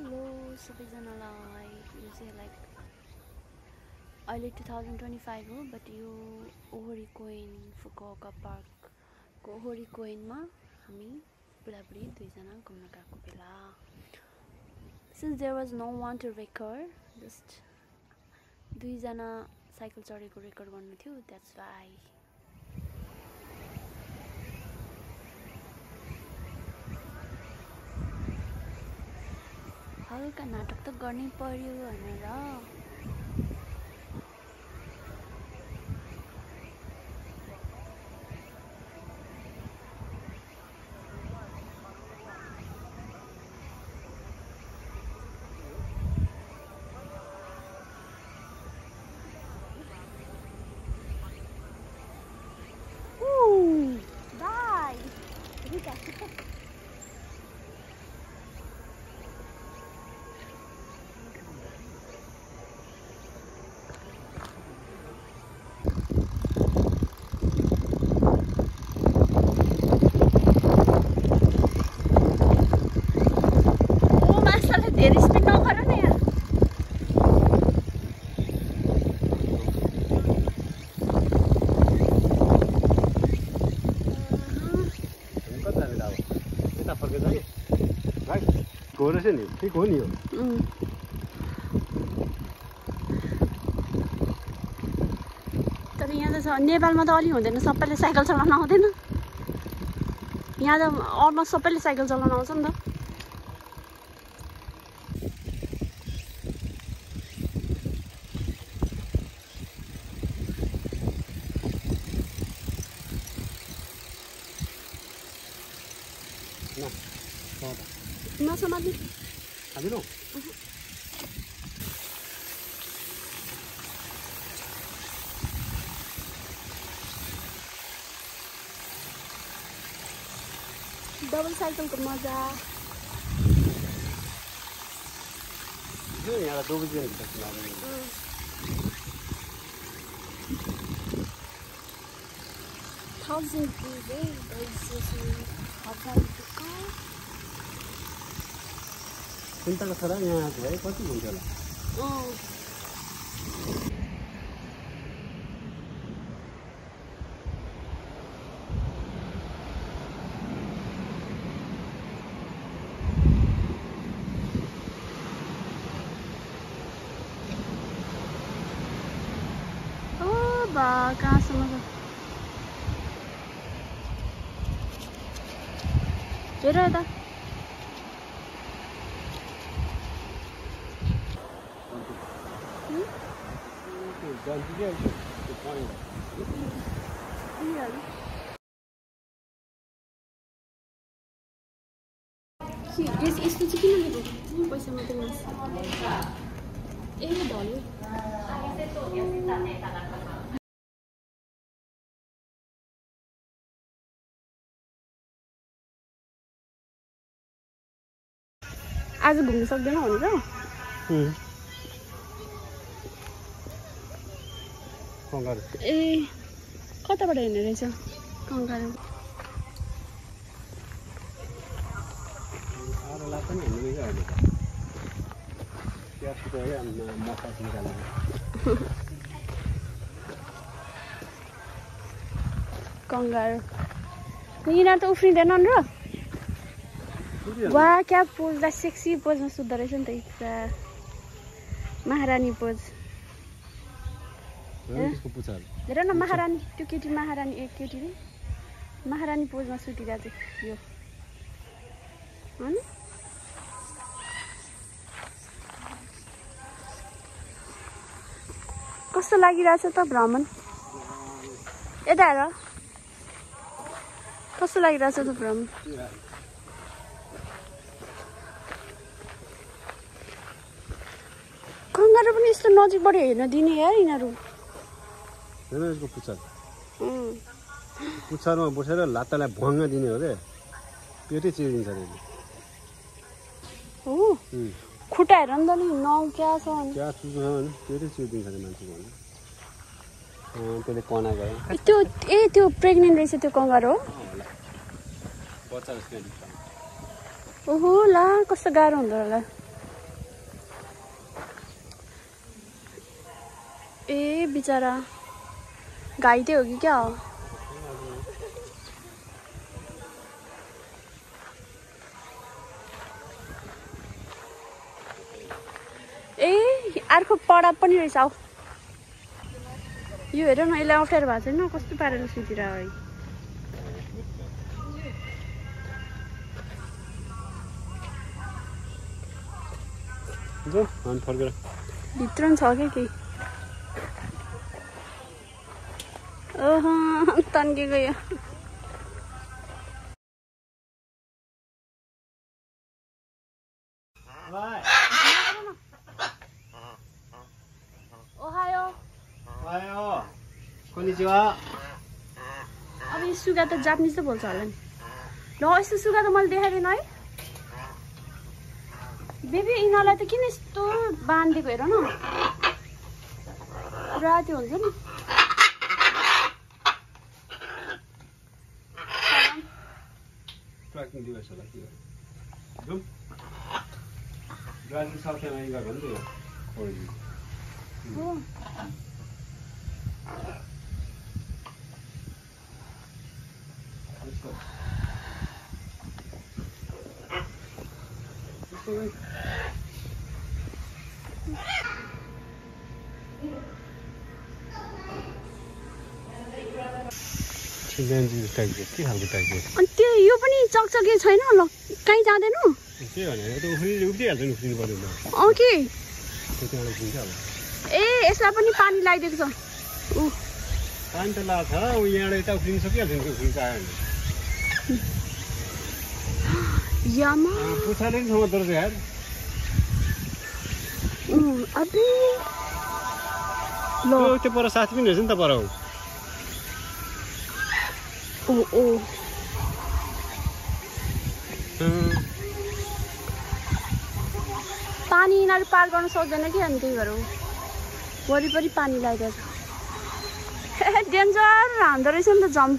Hello सबैजनालाई यो चाहिँ लाइक अहिले 2025 हो बट यो ओहोरी कोइन फुकुओका पार्कको ओहोरी कोइनमा हामी बुढाबुढी दुईजना घुम्न गएको बेला since there was no one to record just दुईजना साइकल चढेको रेकर्ड गर्नु थियो द्याट्स वाइ हल्का नाटक त गर्नै पर्यो भनेर नि ठिक हो नि यो तर यहाँ त छ नेपालमा त अलि हुँदैन सबैले साइकल चलाउन आउँदैन यहाँ त अलमोस्ट सबैले साइकल चलाउन आउँछ नि त नसमात्ने खादिनु डबल साइकलको मजा यहाँ डबल चाहिँ चिन्ताको छोरा यहाँ है कति हुन्छ होला कहाँसम्म हेर यता यस्तो चाहिँ किन लिएको पैसा मात्रै ए ढल्यो आज घुम्न सक्दैन भने त ए कताबाट हिँड्ने रहेछ कङ्गारू कङ्गारू यिनीहरू त उफ्रिँदैनन् र वा क्या पोजलाई सेक्सी पोजमा सुत्दो रहेछ नि त महारानी पोज हेर न महारानी त्यो केटी महारानी एक केटी महारानी पोजमा सुतिरहेको थियो यो होइन कस्तो लागिरहेछ त भ्रमण यता हेर कस्तो लागिरहेछ त भ्रमण कङ्गारू पनि यस्तो नजिकबाट हेर्न दिने यार यिनीहरू पुच्छरमा बसेर लात्तालाई भङ्ग दिने हो रे पेटै चिरिदिन्छ अरे हो खुट्टा हेर नि त नि नौ क्या छ क्या चुच्छ भने पेटै चिरिदिन्छ अरे मान्छेको त्यसले कना गयो त्यो प्रेग्नेन्ट रहेछ त्यो कङ्गारू हो बच्चा जस्तो ओहो ला कस्तो गाह्रो हुँदो होला ए बिचरा घाइते हो कि क्या हो? ए अर्को पडा पनि रहेछ हौ। यो हेर न, यसलाई अप्ठ्यारो भएको छैन कस्तो पाराले सुतिरहेको है। जाऊ हामी फर्केर। भित्र पनि छ क्या केही। ओहो तन्केको यो। ओहायो। आयो कोनिचिवा। अब यो सुगा त जापानिज त बोल्छ होला नि। ल यस्तो सुगा त मैले देखाइदिएन है। बेबी यिनीहरूलाई त किन यस्तो बाँधिदिएको हेर न, पुरा त्यो हुन्छ नि। ट्र्याकिङ डिभाइस होला के हो? जाऊ ब्राजिल साउथ अमेरिका भन्दै हो। हो अनि त्यो यो पनि चकचके छैन ल, कहीँ जाँदैन के भने त उफ्रिहाल्छ नि, उफ्रिनु पर्यो अँ कि। त्यतिखेर उफ्रिन्छ अब। ए यसलाई पनि पानी लगाइदिएको छ। पानी त लाग्छ ऊ यहाँबाट यता उफ्रिनु सकिहाल्छ नि, उफ्रिन्छ आयो भने। यामा पुछाले नि समात्दो रहेछ यार। अबे ल त्यो पर साथी पनि रहेछ नि त पर। ओ पानी यिनीहरू पार गर्न सक्दैन कि, अनि त्यही भएर वरिपरि पानी लगाइदिएको छ। डेन्जर हान्दो रहेछ नि त जम्प।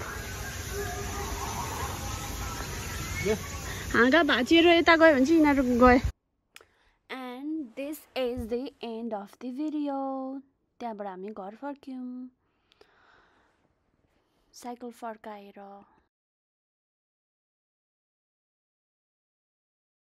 हाँगा भाँचिएर यता गयो भने चाहिँ यिनीहरू गयो। And this is the and of the video. त्यहाँबाट हामी घर फर्क्यौँ। साइकल फर्काएर